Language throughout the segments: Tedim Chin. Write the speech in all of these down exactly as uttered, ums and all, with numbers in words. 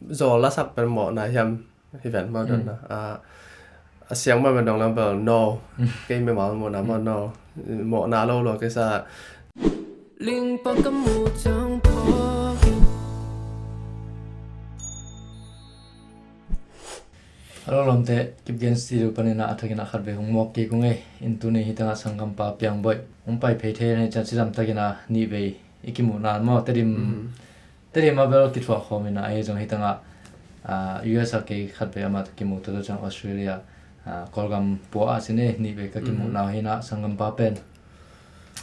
zawl lasak pen mawhna hiam hi ven maw, donna a siang maw, ven dong lam bel no. Kei mimal mawhna maw, no, mawhna lo lo kei sa. Ling pa ka mu chang pho. Hello lawmte, Kipgen Studio panin a thakin a khat vei hong mawk kik ung ei. In tuni hi tangah sanggampa Piang Boih hong pai phei thei a nei ciang cidam takin a nih vei i kimuh nan maw, Tedim, Tedim a bel kithuah khawm in a, ahi zong hi tangah, ah, U S a kei khat vei amah tawh kimuh, tua tawh ciang Australia, ah, Kawlgam pua ah sin ei, nih vei ka kimuh nau hi in a, sanggampa pen,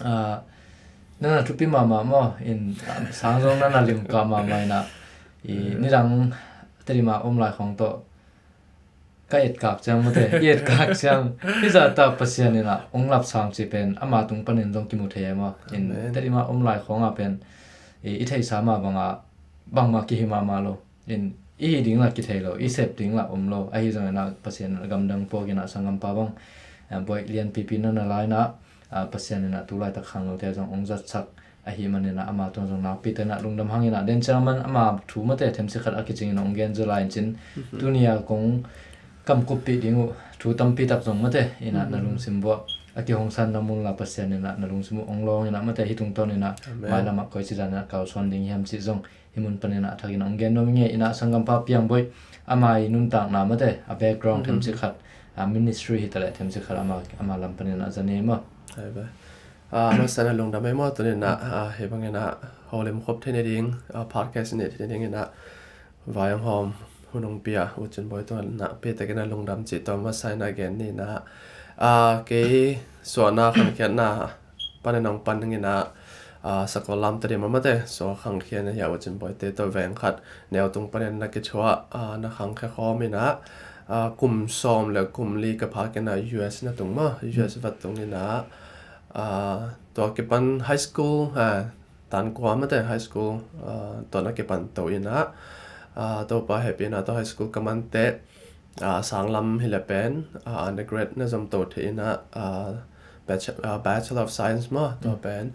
ah, nana thupi mahmah maw, in, ah, sang zong nana limkah mahmah in a, i nidang Tedim a om lai khawng tawh ka etkak ciang mate, i etkak ciang hi zahta Pasian in a hong lapsang cih pen ama tung panin zong kimu thei e maw. In Tedim a om lai khawng a pen i, i theihsa mah bangah bangmah kihi mahmah lo. In i hih ding lah kithei lo, i sep ding lah om lo. Ahi zongin a Pasian in a gamdang puak in a sanggampa bang, eh, Boih lianpipi nana la in a, ah, Pasian in a tu laitak khangnote zong hong zatsak ahih manin a ama tungah zong nakpi takin a lungdam hang in a, den ciang man ama thu mate themcik khat a kicing in a hong gen zaw lai in cin, tuni a kong kamkuppih ding uh thu tampi tak zong mate in a na lungsim uah a kihongsanna mun la Pasian in a na lungsim uh hong lawng in a mate, hih tungtawn in a mailam ah koici dan in a kalsuan ding hiam cih zong hih mun panin a thakin a hong gen nuam ing ei. In a sanggampa Piang Boih ama i nuntakna mate, a background themcik khat, a ministry hi taleh themcik khat ama, ama lam panin a za ni maw. Hai ve. Ah, masa in a lungdam ei maw, tuni in a, ah, hih bangin a holim khop thei ni ding, ah, podcast nei thei ni ding in a vai hong hawm hun hong pia U Cin Boih tungah nakpi takin a lungdam cih tawh masa in a gen ni in a, ah, kei suahna khangkhiatna panin hong pan ding in a, ah, sakol lam Tedim a mate suah khangkhia in a, hia U Cin Boihte tawh veng khat neu tung panin na kithuah, ah, na khangkhia khawm in a, ah, kum sawm le kum li ka phak in a U S na tung maw, U S vat tung in a, ah, tua kipan high school, ah, tan kua mate high school, ah, tua na kipan to in a, ah, Topa hehpihna tawh high school ka man teh, ah, sanglam hi le pen, ah, undergrad na zom to thei in a, ah, bachelor, ah, Bachelor of Science maw, tua pen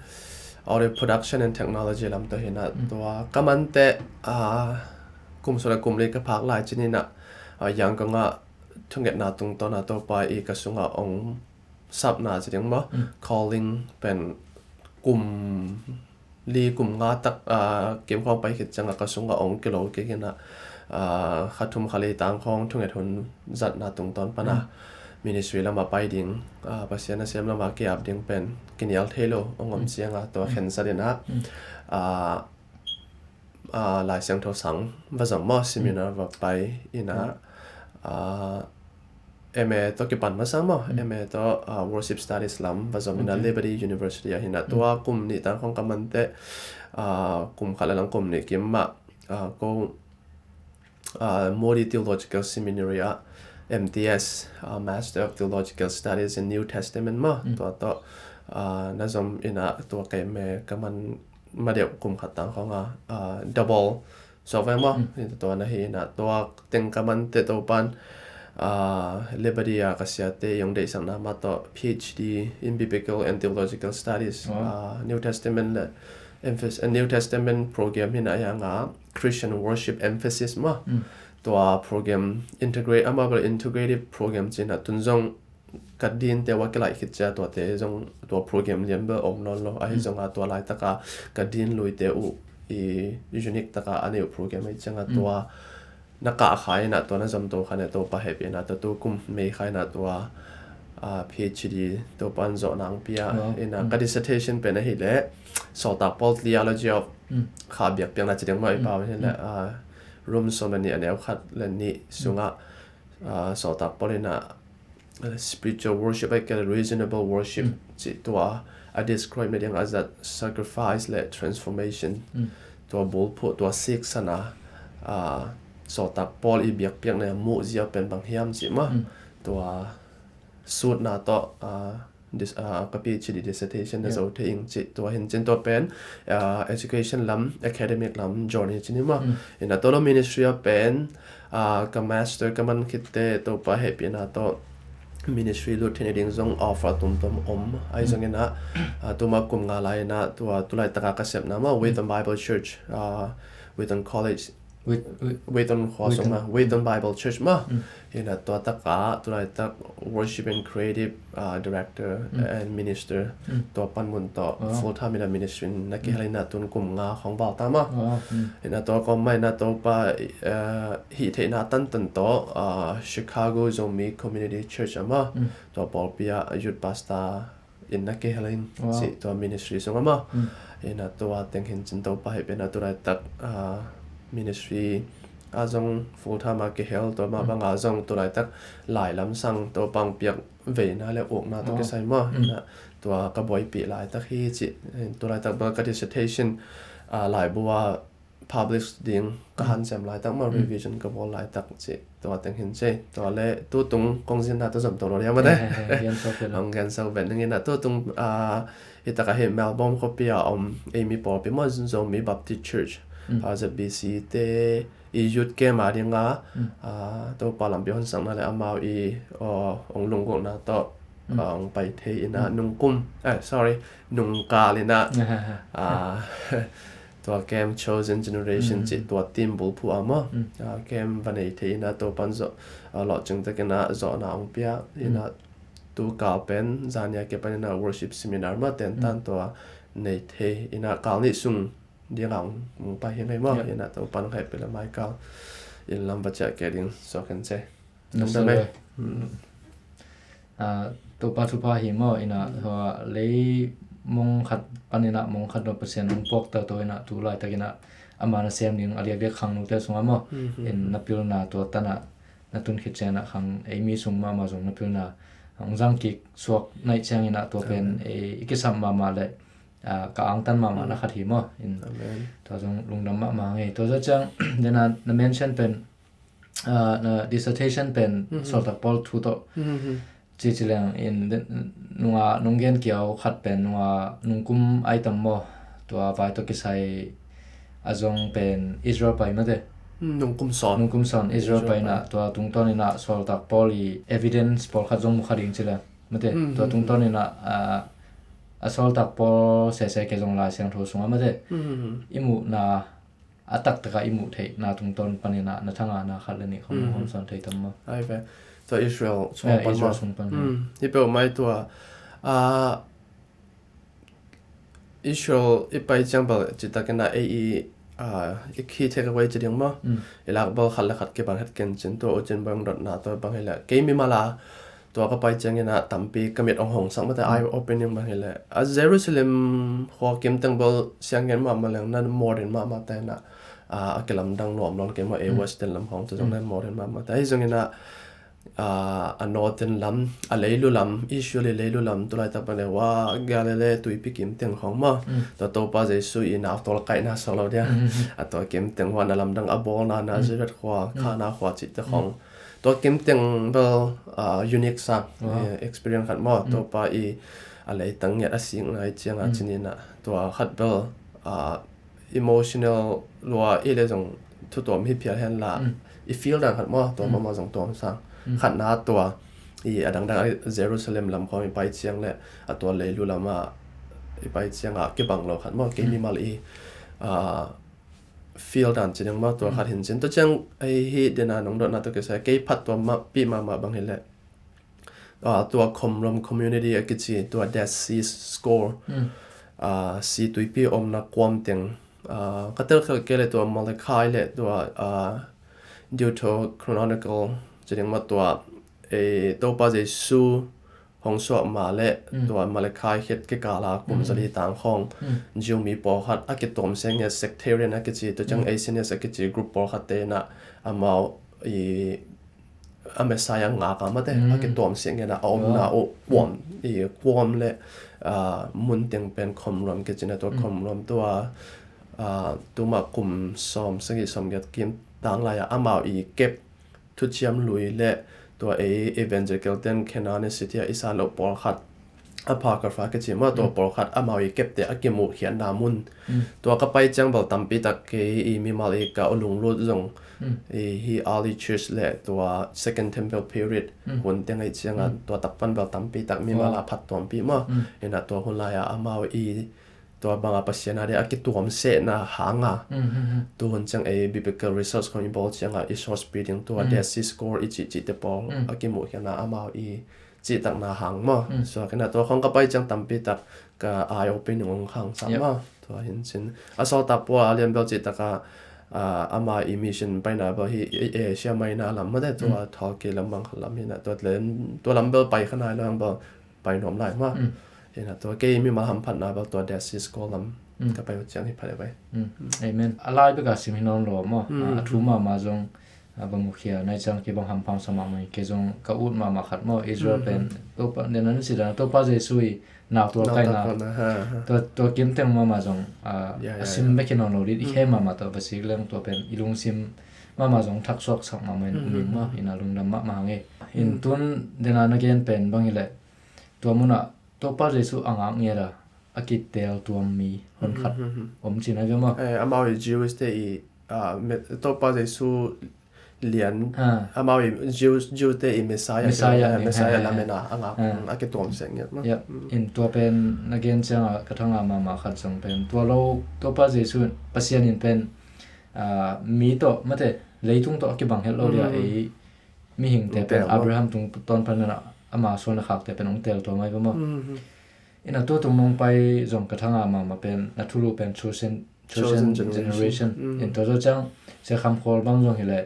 audio production and technology lam tawh hi in a, tua ka man teh, ah, kum sawm le kum li ka phak lai cin in a, ah, Yangon ah thungetna tungtawn a Topa i ka sungah hong sapna ci ding maw, calling pen kum li kum nga tak, ah, kim khawng pai khit ciangah ka sungah hong kilo kik in a, ah, kha thum kha li tang khawng thunget hun zatna tungtawn pan a ministry lamah pai ding, ah, Pasian nasem lamah ki-ap ding pen kinial thei lo hong om ciangah tua khensat in a, ah, ah, Lai Siangtho sang va zom maw, seminar va pai in a, ah, M A tawh kipan masa maw, M A tawh, ah, Worship Studies lam va zom in a Liberty University ah hi in a, tua kum nih tang khawng ka man teh, ah, kum khat le lang kum nih kim mah, ah, ko, ah, Moody Theological Seminary ah M T S, ah, Master of Theological Studies in New Testament maw, tua tawh, ah, na zom in a, tua kei M A ka man ma deuh kum khat tang khawng a, ah, double suak ve maw. Tua na hi in a, tua teng ka man teh Topan, ah, Liberty ah ka siate i hong deihsakna mah tawh P H D in Biblical and Theological Studies, ah, New Testament le emphasis, New Testament program hi in a, yang a Christian Worship Emphasis maw. Tua program integrate, amah bel integrative program ci in a, tun zong ka dinte uh a kilaih khit ciang tuate zong tua program lian bel om nawn lo. Ahi zongin tua laitak a ka din luite uh i unique tak a a neih uh program ahih ciangin tua na kah kha in a, tua na zom to kha in a, Topa hehpihna tawh tu kum May kha in a tua, ah, P H D Topan zawhna hong pia in a, ka dissertation pen ahih leh Sawltak Paul Theology of, kha biakpiakna ci ding maw i pau hi leh, ah, Rom sawm le nih a neu khat le nih sungah, ah, Sawltak Paul in a, uh, spiritual worship, like, uh, reasonable worship, cih tua a describe nading a zat sacrifice le transformation, tua bulphuh, tua siksan a, uh, Sawltak Paul i biakpiakna muh zia pen bang hiam cih mah, tua sutna tawh, uh, dis-, uh, ka P H D dissertation na zo thei ing cih tua hi in cin tua pen, uh, education lam, academic lam journey ci ni mah. In a tua lo ministry a pen, ah, ka master ka man khit teh Topa hehpihna tawh ministry lut theih nading zong offer tuamtuam om. Ahi zongin a, ah, tuma kum nga lai in a tua tu laitak a ka sepna mah, Wheaton Bible Church, ah, Wheaton College, Wheaton khua sung mah, Wheaton Bible Church mah. Ina tua tak ah tulaitak Worship and Creative Director and Minister tua panmun tawh full time ina ministry na kihel ina tun kum nga khong val ta mah. Ina tua kawm mah ina Topa hih theihna tantan tawh Chicago Zomi Community Church a mah, tua pawlpi ah youth pastor in na kihel in cih tua ministry sung a mah. Ina tua teng hin cin Topa hih pen a tulaitak ministry a zong full time a kihel tua mah bang a zong tulaitak lai lam sang Topa hong piak veina le ukna tawh kisai mah. Ina tua ka buaipih laitak hi cih tulaitak bel ka dissertation laibu a publish ding ka hanciam laitak mah, revision ka bawl laitak cih tua teng hin cei. Tua le tutung kong zinna tua zom to lo liam a te. Hong gen so ven ding ina tutung hih tak a hi Melbourne khuapi a om ei mi pawlpi mah Zomi Baptist Church, Z B C te i youth camp a ding a Topa lampi hon sakna le amau i hong lunggulhna tawh hong pai thei ina nungkum, eh sorry, nungkal ina tua camp Chosen Generation cih tua team bulphuh a maw, camp va nei thei ina Topan zawh lawhcing takin a zawhna hong pia ina tu kal pen zania ke pan ina worship seminar mah tentan tua nei thei ina kal nih sung ding a hong pai hi ngei maw. Ina Topan hong hehpih le mai kal in lam va ciah ke ding suak hen cei. Topa thupha hi maw ina leimong khat pan ina mong khat dong Pasian hong puak toto ina tu laitak ina ama na sem ding a diakdiak khang nute sung a maw in na pilna tua tan a na tun khit ciang a khang ei mi sung mahmah zong na pilna hong zang kik suak naih ciang ina tua pen i kisam mahmah le ka angtan mahmah na khat hi maw in tua zong lungdam mahmah ngei. Tua zah ciang dena na mention pen na dissertation pen Sawltak Paul thu tawh cici leng in nunga nung gen kiau khat pen nunga nungkum ai tam maw tua vai tawh kisai a zong pen Israel pai mate. Nungkum sawn Israel pai na tua tungtawn ina Sawltak Paul i evidence pawlkhat zong mu kha ding ci leng mate. Tua tungtawn ina a Sawltak Paul sese ke zong Lai Siangtho sunga mate i muhna a taktak a i muh theihna tungtawn pan ina na thanga na khat le nih khong hong sawn thei tam maw? Ai ve. Tua Israel sung pan maw? Israel sung pan. Hi peuh mai tua Israel i pai ciang bel citakin a ei i i khi thek a wei ci ding maw? I lak bel khat le khat kibang het ken cin tua ucin bang dotna tua bang hi le kei mimal a tua ka pai ciangin a tampi ka mit ong hong sak mate, eye opening bang hi le a Jerusalem khua kim teng bel siang gen mahmah leng na modern mahmah te na a kilamdang nuam lon kei maw, a western lam khong tu zong na modern mahmah te hi zongin a a northern lam, a leilu lam, Israel i leilu lam tulaitak pan le wa Galilee tuipi kim teng khong maw, tua Topa Jesu i nau tawlkaihna solo dia a tua kim teng wa na lamdang a bawlna Nazareth khua, Kana khua cihte khong tua kim teng bel unique sang experience khat maw. Topa i a leitang ngiat a sik ngai cianga cinin a tua khat bel emotional lua i le zong thutuam hi phial hen la i feel dan khat maw, tua mahmah zong tuam sang khatna tua i a dangdang a Jerusalem lam khawng i pai ciang le a tua leilu lam a i pai ciang a kibang lo khat maw, kei mimal i feel dan ci ding maw, tua khat hin cin. Tua ciang ei hi dena nong dotna tua kisai kei phat tua mah pi mahmah bang hi le tua Qumran community a kici tua Dead Sea Scroll, si tuipi omna kuam teng ka telkhelh kei le tua Malachi le tua Deuterocanonical ci ding maw, tua Topa Jesu hong suah ma le tua Malachi khit kikala kum zali tang khawng Jew mi pawlkhat a kituam seng nge sectarian a kici, tua ciang Essenes a kici group pawlkhat te na amau i a Messiah ngak a mate a kituam seng nge na a omna uh kuam i kuam le mun teng pen Qumran kici na, tua Qumran tua tuma kum sawm sagih sawm giat kim tang lai a amau i kep thuciam lui le tua ei evangelical ten Canaan city a i san loh pawlkhat Apocrypha kici maw, tua pawlkhat amau i kepte a kimuhkhiatna mun. Tua ka pai ciang bel tampi tak kei i mimal i ka lunglut zong hi early church le tua second temple period hun teng aih cianga tua takpan bel tampi tak mimal a phat tuampi maw. Ina tua hun lai a amau i tua banga Pasian a dia a kituamsehna hanga, tuhun ciang ei biblical research khong i bawl cianga i source pi ding tua Dead Sea Scroll i cihcihte pawl a kimuhkhiatna amau i cihtakna hang maw. Suakina tua khong ka pai ciang tampi tak ka eye opening ong khang sa maw. Tua hin cin a sawltak pua a lian bel cihtaka ama i mission paina bel hi Asia Minor lam mate tua Turkey lam bang khat lam hina tua lam bel pai kha nai lo hang bel pai nuam lai maw. Hina tua kei mimal hamphatna bel tua Dead Sea Scroll lam ka pai uh ciang hi phat e pai. Amen. A lai beka sim hi nawn lo maw. A thu mahmah zong a va mukhia nai ciang kei bang hamphamsa mahmah in kei zong ka ut mahmah khat maw Israel pen Topa nen an si dan Topa Jesu i nau tual kaina tua tua kim teng mahmah zong a sim bek hi nawn lo dit i khe mahmah tua va sik leng tua pen i lungsim mahmah zong thaksuak sak mahmah in um ing maw in a lungdam mahmah hang e. In tun dena na gen pen bang hileh tua munah Topa Jesu a ngak ngiat a a kitel tuam mi hon khat om cin a ve maw. Amau i Jews te i Topa Jesu lian amau i Jews Jew te i Messiah Messiah Messiah lamena a ngak a kituam sek ngiat maw. In tua pen na gen cianga ka thanga mahmah khat zong pen tua lo Topa Jesu Pasian in pen mi tawh mate leitung tawh a kibang het lo lia ei mihingte pen Abraham tung tawn panin ama suan a khakte pen ong tel tua mai ve maw. Ina tua tung nong pai zong ka thanga mahmah pen na thulu pen chosen chosen generation in tua zaw ciang se kham khawl bang zong hileh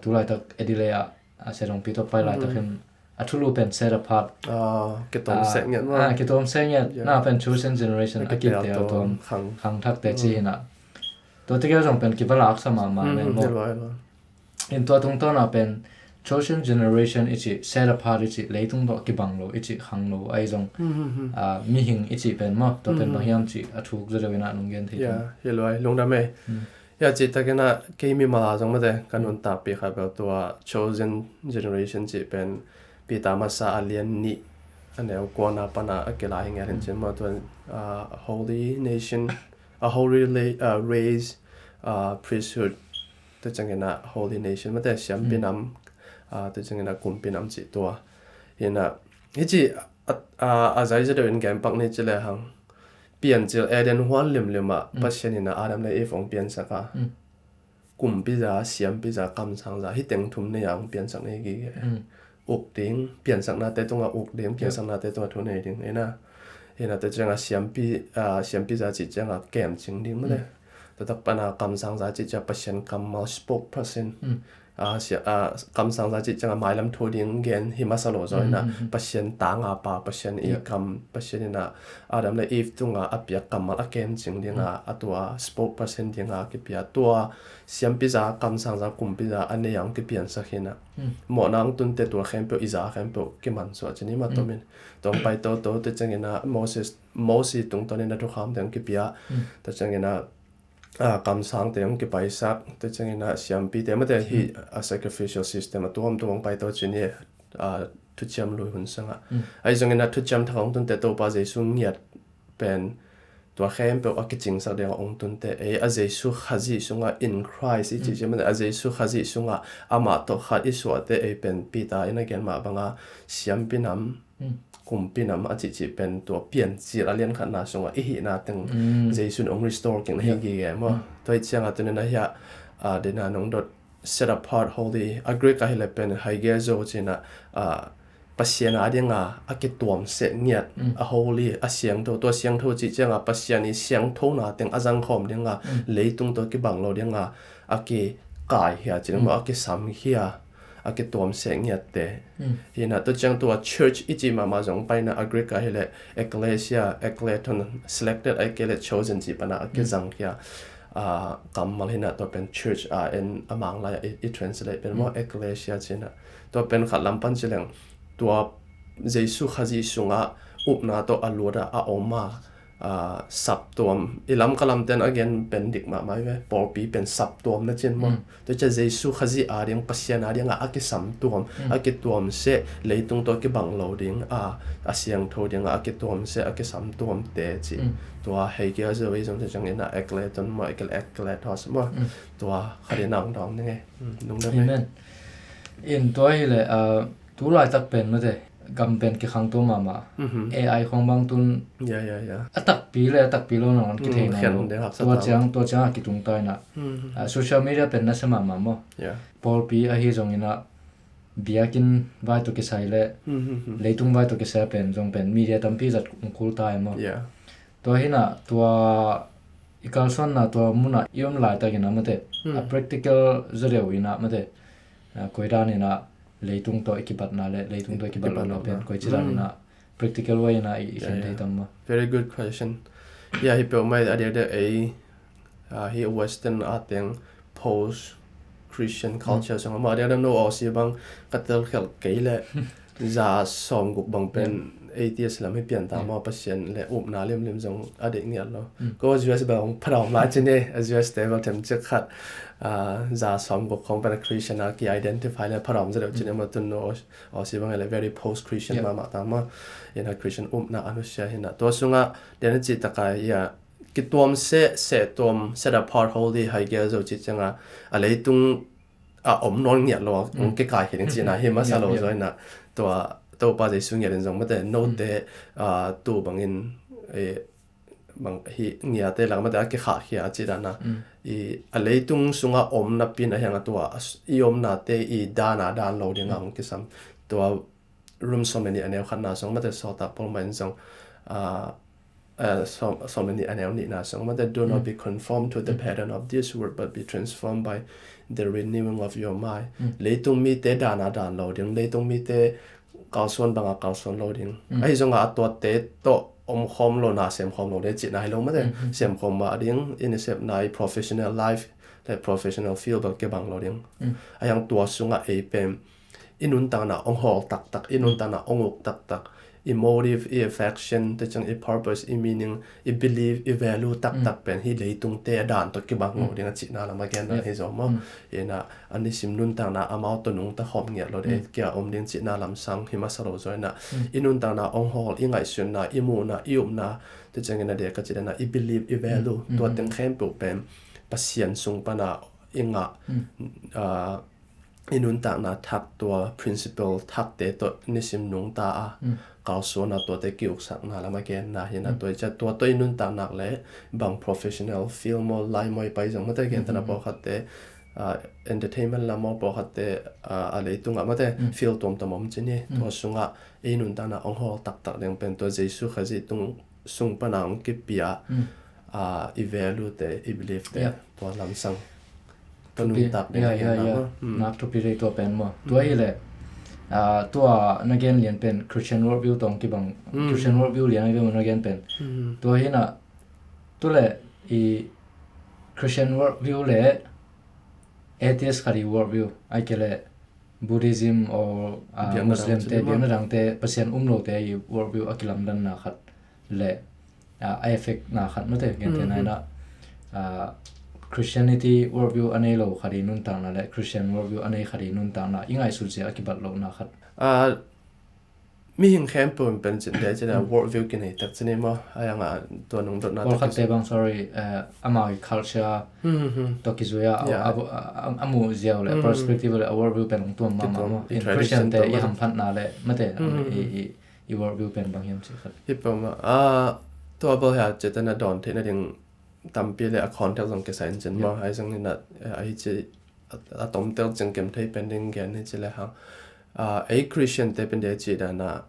tulaitak edilei ah a se dongpi tawh pai laitak hin a thulu pen set apart kituam sek ngiat maw. Kituam sek ngiat na pen chosen generation a kitel tuam khang thakte ci hina tua tegel zong pen kiva laksa mahmah men maw. In tua tungtawna pen chosen generation i cih set apart i cih leitung tawh kibang lo i cih khang lo ahi zong mihing i cih pen maw tua pen bang hiam cih a thuk zaw deuh inah nong gen thei. Hi luai lungdam ei. Hia cih takinah kei mimal a zong mate ka nuntakpih khat bel tua chosen generation cih pen Peter masa a lian nih a neu kuana pana a kila hi ngiat hin cin maw tua holy nation a holy race priesthood tua ciangin ah holy nation mate siampi nam tua ciangin ah kumpi nam cih tua. Hinah hici a zaiza deuh in gen pak ni ci le hang piancil Eden huan limlim ah Pasian in ah Adam le Eve hong piansak a kumpi za siampi za kamsang za hi teng thum nei a hong piansak nei gige. Uk ding piansaknate tungah uk ding piansaknate tungah thu nei ding ina. Hinah tua ciangah siampi siampi za cih ciangah kemcing ding mate. Tua tak pana kamsang za cih ciah Pasian kammal spokesperson. Kamsang za cih ciangah mailam thu ding gen hi masa lo zaw hinah Pasian tanga pa Pasian i kam Pasian inah Adam le Eve tungah a piak kammal a kemcing dinga a tua spokesperson dinga kipia tua siampi za kamsang za kumpi za a nei ang kipiansak hinah. Mawhna ang tunte tua khempeuh i za khempeuh kimansuah cin i matomin. Tua ang pai toto te cianginah Moses Mosi tungtawnin a thukham te ang kipia. Tua cianginah kamsang te ang kipaisak te cianginah siampi te mate hi a sacrificial system a tuamtuam ang paito cin hi. Thuciam lui hun sangah ahi zongin a thuciam thak ang tunte Topa Jesu ngiat pen tua khempeuh a kicingsak dingah ong tunte ei a Jesu Khazih sungah in Christ i cih ciamate a Jesu Khazih sungah amah tawh khat i suahte ei pen Peter in a gen mah banga siampi nam kumpi nam a cihcih pen tua piancil a lian khatna sungah i hihna teng Jesu in ong restore kik na hi gige maw. Tua hi ciangah tunin a hiah dena nong dot set apart holy a Greek a hileh pen hagiazo cinah Pasian a dinga a kituamseh ngiat a holy a siangtho tua siangtho cih ciangah Pasian i siangthona teng a zangkhawm dinga leitung tua kibang lo dinga a kikaihia cih ding maw a kisamhia a kituamseh ngiatte. Hinah tua ciang tua church i cih mahmah zong paina a Greek a hileh ecclesia eccleton selected a kei le chosen cih pana a kizangkhia kammal hinah tua pen church a en a manglai a i translate pen maw ecclesia cinah tua pen khat lam pan cileng tua Jesu Khazih sungah upna tawh a luat a a om a saptuam i lam ka lamten a gen pen dik mahmah i ve pawlpi pen saptuam na cin maw. Tua cia Jesu Khazih a ding Pasian a dingah a kisamtuam a kituamseh leitung tawh kibang lo ding a a siangtho dingah a kituamseh a kisamtuamte cih. Tua hei kia zo i zong te ciangin a ekleton maw ekel ekletos maw tua khat i nang dawng ding e. Nungdam e. Amen. In tua hileh tu laitak pen mate gam pen kikhangto mahmah. Mhm. A I khong bang tun Ya, ya, ya. a takpi le a takpi lo nangawn Mm, kithei khen nawn lo. deuh haksa Tua ta ciang, tua ciang a kitung ta inah. Mhm. Ah, social media pen nasia mahmah maw. Ya. Pawlpi ahi zong inah biakinn vai tawh kisai le Mhm, mhm. leitung vai tawh kisai pen zong pen media tampi zat hong kul ta e maw. Ya. Tua hinah tua i kalsuanna tua munah i om laitak inah mate. Hmm. A practical zaw deuh inah mate. Ah, koidan inah leitung tawh i kibatna le leitung tawh i kibat lo Kibat lo pen na. koici dan Hmm. inah practical way inah i i Ya, khen ya. thei tam maw. Very good question. Ya, hi peuhmah a diakdiak ei, ah, hi Western a teng post Christian culture sung amah a diakdiak no Aussie bang ka telkhialh kei le za sawmguk bang pen atheist lam hi pian ta maw, Pasian le upna limlim zong a deih ngiat lo. Mm. Ko U S bang phadawm lai cin e, U S te bang them cik khat, ah, za sawmguk khong pen a Christian a ki identify le phadawm za deuh cin e maw tun no Aus- Aussie bang le very post Christian Yeah. mahmah ta maw. Ina Christian upna a nusia hina. Tua sunga dena ci taka ia kituam seh, seh tuam, set apart holy hai gel zo ci cianga a leitung a om nawn ngiat lo a, Mm. ong kikai hi ding cina hi masa Yeah, lo yeah. zo ina tua Topa Jesu ngiat in zong mate note, Mm. ah, tu bangin, eh, bang hi ngiate lak mate a kikhah khia ci dana. Mm. I a leitung sunga om napin a hiang a tua a s- i omnate i dana dan lo ding a Mm. ong kisam. Tua Rom sawm le nih a neu khatna sung mate sawltak Paul mah in zong, ah, ah, sawm, sawm le nih a neu nihna sung mate, "Do not Mm. be conformed to the Mm. pattern of this world, but be transformed by the renewing of your mind." Mm. Leitung mite dana dan lo ding, leitung mite kalsuan banga kalsuan lo ding. Mm. Ahi zonga a tuate tawh omkhawm lo na semkhawm lo ding cihna hi lo mate. Mm, mm, mm. Semkhawm mah ding, i nasepna i professional life le professional field bel kibang lo ding. Mm. Ahi zong tua sunga ei pen i nuntakna ong hawl taktak, i nuntakna ong uk taktak, i motive, i affection, te ciang i purpose, i meaning, i belief, i value taktak Mm. pen hi leitungte a dan tawh kibang lo Mm. ding a cihna lam a genna Yeah. hi zo maw. Mm. Ina a nisim nuntakna amau tawh nungta khawm ngiat lo ding Mm. kia om ding cihna lam sang hi masa lo zo ina Mm. i nuntakna ong hawl, i ngaihsutna, i muhna, i upna, te ciangin a dia ka cihna i belief, i value, Mm. tua Mm. teng khempeuh pen Pasian sung pana i ngah, Mm. ah, i nuntakna thak tua principle thakte tawh nisim nungta a Mm. kalsuana tuate kiuksakna lam a genna hi na Mm. tua i cia tua tawh i nuntaknak le bang professional field maw lai maw i pai zong mate gentana Mm, mm, mm. pawlkhatte, ah, entertainment lam maw pawlkhatte, ah, a leitungah mate Mm. field tuamtuam om cini Mm. tua sungah ei nuntakna ong hawl taktak ding pen tua Jesu Khazih tung sung pana ong kipia, Mm. ah, i value te, i belief te, Yeah. tua lamsang. Tua Thupi, nuntak ding yeah, na yeah, gen na yeah. maw. Mm. Nak thupi rei tua pen maw. Mm. Tua hi le, ah, tua na gen lian pen Christian worldview tawh ong kibang, Mm. Christian worldview lian a gen maw na gen pen. Mm. Tua hi na, tu le i Christian worldview le atheist khat i worldview, ai ke le Buddhism or, ah, Biakna Muslim dang te, cili biakna maw. dangte, Pasian um lote i worldview a kilamdanna khat le, ah, a effect na khat mate, gente Mm, nai mm. na, ah, Christianity worldview a nei lo khat i nuntakna le Christian worldview a nei khat i nuntakna i ngaihsut zia a kibat lo na khat. Ah, mihing khempeuh in pen cin dia cina Mm. worldview kinei tak cini maw. Ai anga tua nungdotna Pawlkhat tak te bang, sorry, eh, amau i culture Hmm, hmm, hmm. tawh kizuia a, Yeah. a, a, a, a mu ziau le, Hmm. perspective le, a worldview pen ong tuam mahmah Kituam, maw. i In tradition Christian te tuam i mahmah. hamphatna le, mate, Hmm, hmm, i, hmm. i, i worldview pen bang hiam ci khat. Hi peuhmah. Ah, tua bel hia cetana dawn theihna ding tampi le a context zong kisai in cin maw. Yeah. Ai zong ina, eh, ai ci a, a tomtel cing kem thei pen ding gen hi ci le hang. Ah, ei Christian te pen dia ci dana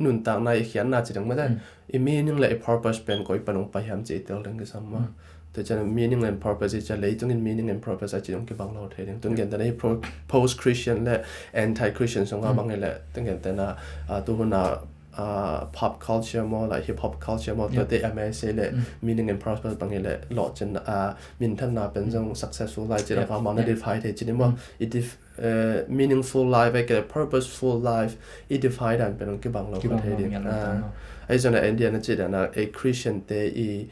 nuntakna i khiatna ci ding mate. Mm. I meaning le i purpose pen koi pan ong pai hiam ci i tel ding kisam maw. Mm. Te cian meaning and purpose i cia leitungin meaning and purpose a ci dong kibang lo thei ding. Tun Yeah. gentena hi pro-, post Christian le anti Christian sunga Mm. bang hi le. Tun gentena, ah, tu huna, ah, pop culture maw, like hip hop culture maw, Yeah. tuate M S A le Mm. meaning and purpose bang hi le. Lo cin, ah, minthanna pen Mm. zong successful lai ci Yeah. dong pa mang na Yeah. define thei ci ni maw. Mm. I def-, eh, meaningful life, ai ke le purposeful life, i define dan pen ong kibang lo Kibang khat thei lo ding. ngiat lo Ah, tang lo. Ai zona India na ci dana, ei Christian te i,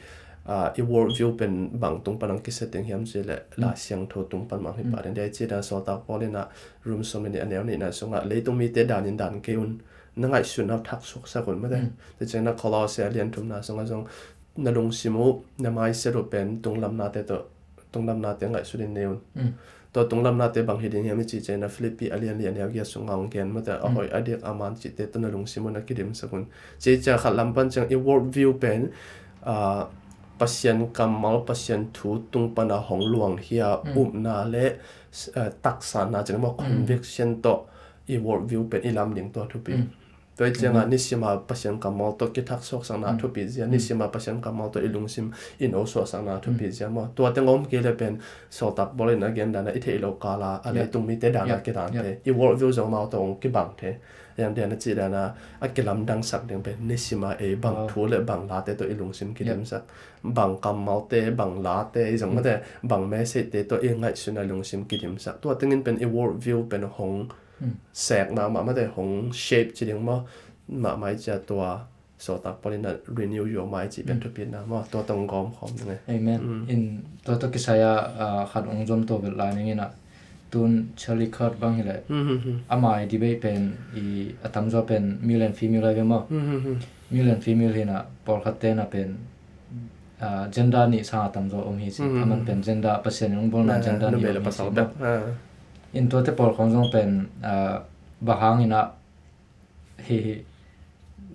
ah, i worldview pen bang tung pan ong kisetting hiam ci le, Mm. Lai Siangtho tung pan mang hi Mm. pa den. Dia i ci dana sawltak Paul ina Rom sawm le nih a neu nihna sunga, leitung mite dan in dan kei un, na ngaihsutna thak suksak un mate. Mm. Te ciang na Colossae a lian thumna sunga zong, na lungsim uh, na mindset uh pen tunglamna te tawh, tunglamna te ngaihsut in nei un. Mm. Tua tunglam nate bang hi ding hiam i cih ciangin a Philippi a lian li a neu giat sungah hong gen mate, a hoih a diak a man cihte tawh na lungsim un a kidimsak un. Cih ciang khat lam pan ciang i world view pen, ah, Pasian kammal, Pasian thu tung pana hong luangkhia upna le, ah, taksana cih maw, conviction tawh i world view pen i lam ding tua thupi. Tua i ciangah nisima Pasian kammal tawh kithak suaksakna thupi zia, nisima Pasian kammal tawh i lungsim i no suaksakna thupi zia maw. Tua teng om kei le pen sawltak Paul in a gen dana i theih lo kala a leitung mite dana kidante, i world view zong amau tawh hong kibang thei. Yang diana cih dana a kilamdangsak ding pen nisima ei bang thu le bang late tawh i lungsim kidimsak, bang kammalte, bang late, i zong mate, bang message te tawh i ngaihsutna lungsim kidimsak. Tua tengin pen i world view pen hong sekna mah mate, hong shape ci ding maw, mahmah i cia tua sawltak Paul in a renew your mind cih pen thupitna maw, tua tawh hong gawm khawm ding e. Amen. In tua tawh kisai a, ah, khat hong zom to vet lai ning in a, tun Charlie Kirk bang hileh, ama i debate pen i a tamzaw pen male and female lai ve maw. Male and female hi in a, pawlkhat te in a pen, ah, gender nih sang a tamzaw om hi ci. Aman pen gender, Pasian in hong bawlna gender nih om hi ci maw. In tuate pawl khawng zong pen, ah, bang hang in a hi, hi,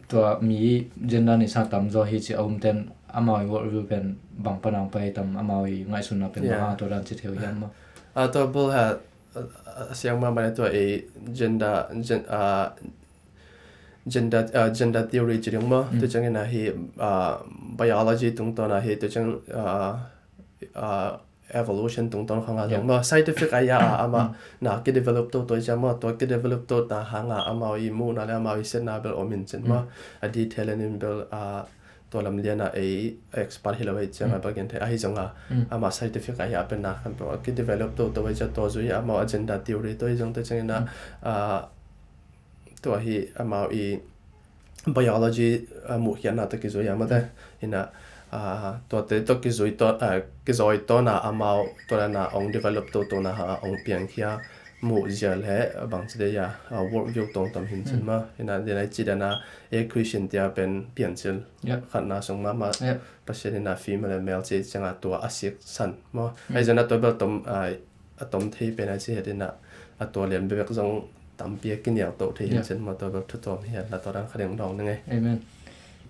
tua mi gender nih sang tamzaw hi ci a um ten amau i world view pen bang pana hong pai tam, amau i ngaihsutna pen bang hang a tua dan ci thei uh hiam maw. Ah, tua bul ha, ah, siang mahmah le tua ei gender, gen-, ah, gender, ah, gender theory ci ding maw. Tua ciangin a hi, ah, biology tungtawn a hi, tua ciang, ah, ah, evolution tungtawn khang a zong maw, scientific a ia a amah na kidevelop toto i cia maw, tua kidevelop tona hanga amau i muhna le amau i setna bel om in cin maw, a detail in bel, ah, tua lam liana ei expert hi lo ei cianga bel gen thei ahi zonga, amah scientific a ia pen na khan bel kidevelop toto i cia tua zui amau a gender theory tua i zong tua ciangin a, ah, tua hi amau i biology, ah, muhkhiatna tawh kizui a mate. Hi in a, ah, tuate tawh kizui to, ah, kizui tona amau tua lana hong develop totona hanga hong piangkhia muhzia le bangci dei a, ah, world view tawngtam hi in cin maw. Hi in a dina i ci dana ei Christian tia pen piancil khatna sung mahmah. Pasian in a female and male ci cianga tua a siksan maw. Ahi zona tua bel tom, ah, a tom thei pen a ci het in a, a tua lian bebek zong tampi a kinial to thei hi in cin maw, tua bel thu tawm hi a la tua dan kha ding dawng ding e. Amen.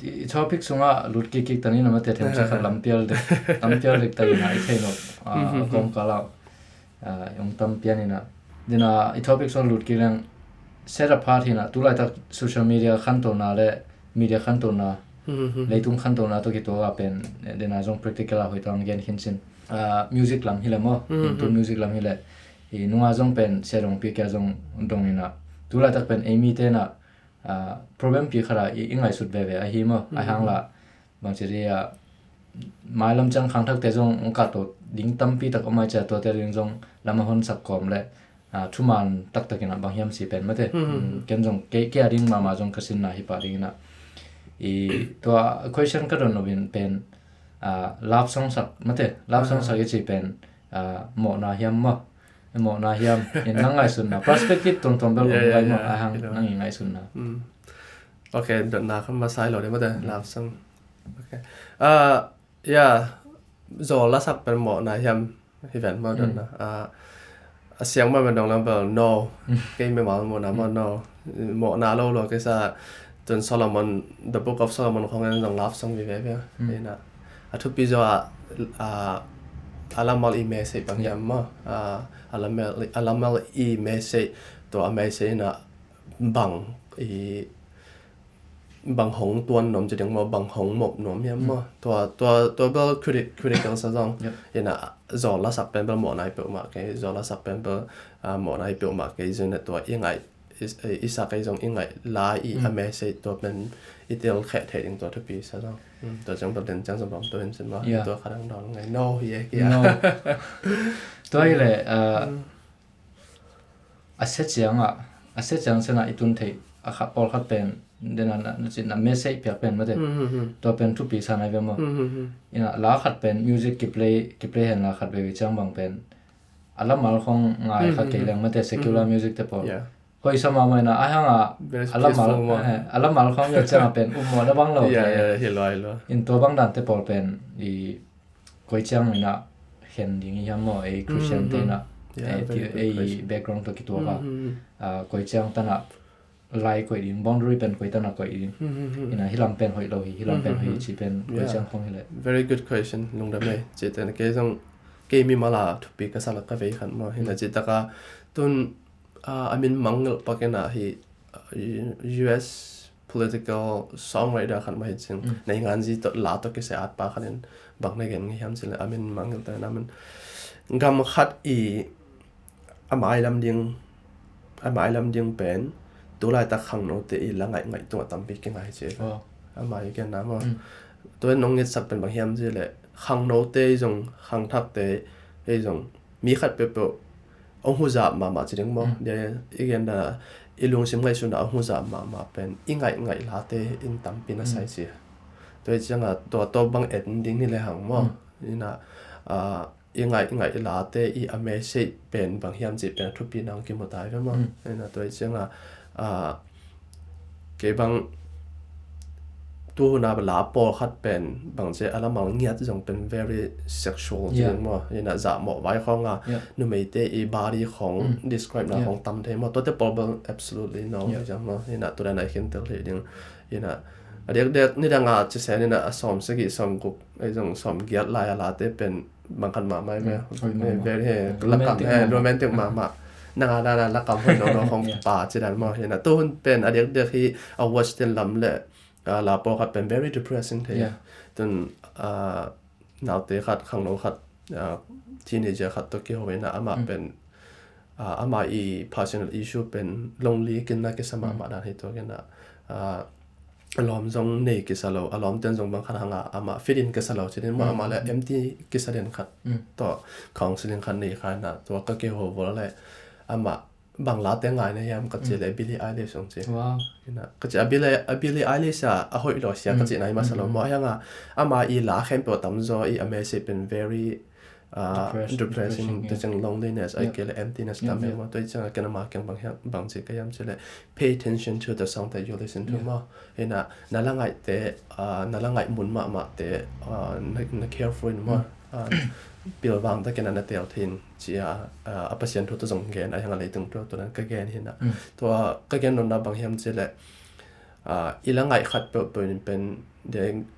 I topic sungah lut kikkik tanin a mate themcik khat lampial dek, lampial dek takin a i thei nop, ah, a kawmkal ah, ah, i hong tam pian in a. Dina i topic sungah lut kik leng set apart hi in a, tulaitak social media khantona le media khantona, leitung khantona tawh kituak a pen, dina zong practical a hoih tawh hong gen khin cin. Ah, music lam hi le maw, in tu music lam hi le, i nunga zong pen sia dongpi kia zong dong in a, tulaitak pen ei mite in a, ah, problem pi khat a i, i ngaihsut veve ahi maw, ahi hang la, bangci dei a, mailam ciang khangthakte zong hong kahto ding tampi tak om ai cia tuate ding zong lam a honsak kawm le, ah, thuman taktakin a bang hiam si pen mate. Ken zong kei, kei a ding mahmah zong ka sinna hi pah ding in a. I tua question ka don lo in pen, ah, love song sak mate, love song sak i ci pen, ah, mawhna hiam maw? Mawhna hiam? In nang ngaihsutna. Perspective tuamtuam bel om lai maw? A hang nang i ngaihsutna. Ok, dotna kha masa hi lo ding mate, love song. Ok. Ah, ya, zawl lasak pen mawhna hiam? Hi ven maw dotna. Ah, a siang maw ven dong lam bel no. Kei mimal mawhna maw no. Mawhna lo lo kei sa tun Solomon, The Book of Solomon khong en zong love song vive ve. Ina. A thupi zaw a, a, a lamal i message bang hiam maw. Ah, a lamal, a lamal i message tua a message ina bang i bang hong tuan nuam ci ding maw, bang hong mawh nuam hiam maw. Tua, tua, tua bel criti-, critical sa zong. Ina zawl lasak pen bel mawhna i peuhmah kei, zawl lasak pen bel, ah, mawhna i peuhmah kei, zina tua i ngaih, i, i sak ei zong i ngaih lai i a message tua pen i tel kheh thei ding tua thupi sa zong. Tua ciang bel den ciang zong bang tua hin sin maw. Tua kha dang dawn ngai no hi e kia. No. Tua hi le, ah, a sia ciangah, a sia ciang ciangah i tun theih, a kha pawlkhat pen, dena na, na cin na message piak pen mate. Tua pen thupi sa nai ve maw. Ina la khat pen music kiplay, kiplay hen la khat veve ciang bang pen. A lamal khong ngai kha kei leng mate, secular music te pawl. Hoih sa mahmah ina, a hang a, a lamal, eh, a lamal khong yo ciang a pen, um maw na bang lo. Hi lo, hi lo. In tua bang dan te pawl pen, i koi ciang ina khen ding i hiam maw, ei Christian te ina. Yeah, very good question. Background tawh kituak a, koi ciang tanah lai koih ding, boundary pen koi tanah koih ding. Ina hilam pen hoih lo hi, hilam pen hoih hi ci pen koi ciang khong hi leh. Very good question, lungdam ei. Ci tena kei zong kei mi mala thupi ka sa la ka vei khan maw. Ina ci taka tun a min mangngilh pak ina hi U S political songwriter khat mah hi cing. Nei ngan zi tawh la tawh kisai at pa khat in bang na gen ngi hiam ci le a min mangngilh ta na min gam khat i a mai lam ding a mai lam ding pen tulai tak khangnote i la ngaih ngaih tungah tampi kingai ci. A mai gen na maw. Tua in nong ngitsak pen bang hiam ci le khangnote i zong khangthakte i zong mi khat peuhpeuh hong huzap mahmah ci ding maw. Dia i gen da i lungsim ngaihsutna hong huzap mahmah pen i ngaih ngaih late in tampi na sai ci. Tua i cianga tua tawh bang et ding hi le hang maw. Ina i ngaih ngaih late i a message pen bang hiam ci pen a thupi nang kimu tai ve maw. Ina tua i cianga kei bang tuhuna la pawlkhat pen bang ci a lamal ngiat zong pen very sexual ci ding maw. Ina zahmawh vai khawng a numeite i body khawng describe na khawng tam thei maw. Tuate pawl bang absolutely no hi zang maw. Ina tudan a i khin tel thei ding. Ina a diakdiak nidang a ci sen ina a sawm sagih sawm guk ei zong sawm giat lai a late pen bang khat mahmah hi ve. He lakam he romantic mahmah. Nang a dana lakam hoih no no khong pa ci dan maw. Hina tuhun pen a diakdiak hi a western lam le la pawlkhat pen very depressing thei. Tun naute khat khangno khat teenager khat tawh kiho ina amah pen ama i personal issue pen lonely kinna kisa mahmah dan hi tua kina a lawm zong nei kisa lo, a lawmten zong bang khat hanga ama fit in kisa lo ci din maw. Ama le empty kisa den khat tawh counseling khat nei kha ina tua ka kiho vua le ama bang late ngai na hiam ka ci le Billie Eilish zong ci. Ina ka ci a Billie Eilish a a hoih lo sia ka ci nai masa lo maw. Hianga ama i la khempeuh tamzaw i a message pen very depressing, depressing, loneliness, ai kei le emptiness tam e maw. Tua i cianga ken ama keng bang hiam bang ci ka hiam ci le pay attention to the song that you listen to maw. Hina na la ngaihte na la ngaih mun mahmahte na careful in maw. Pilvang ta kena na tel thin ci a a Pasian thu ta zong gen a hianga leitung thu tunan ka gen hina. Tua ka gen nonna bang hiam ci le i la ngaih khat peuhpeuh in pen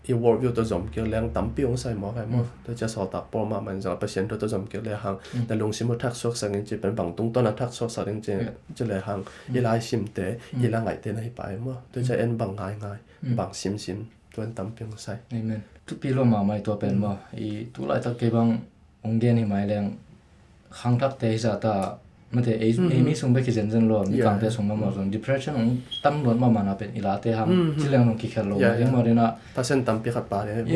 i worldview tawh zom kir leng tampi hong sai maw kai maw. Tua cia sawltak pawl mahmah in zong a Pasian thu tawh zom kir le hang na lungsim uh thak suaksak ding ci pen bang tungtawn a thak suaksak ding ci le hang i lai simte i la ngaihte na hi pai maw. Tua cia en bang ngaingai bang simsim tua en tampi hong sai. Amen. Thupi lo mahmah i tua pen maw. I tulaitak kei bang hong gen hi mai leng khangthakte hi zahta mate ei mi sung bek hi zenzen lo, mikangte sung mamawh zong depression hong tam luat mahmah na pen i late hang ci leng zong kikhelh lo mai ding maw dina. Percent tampi khat pa de.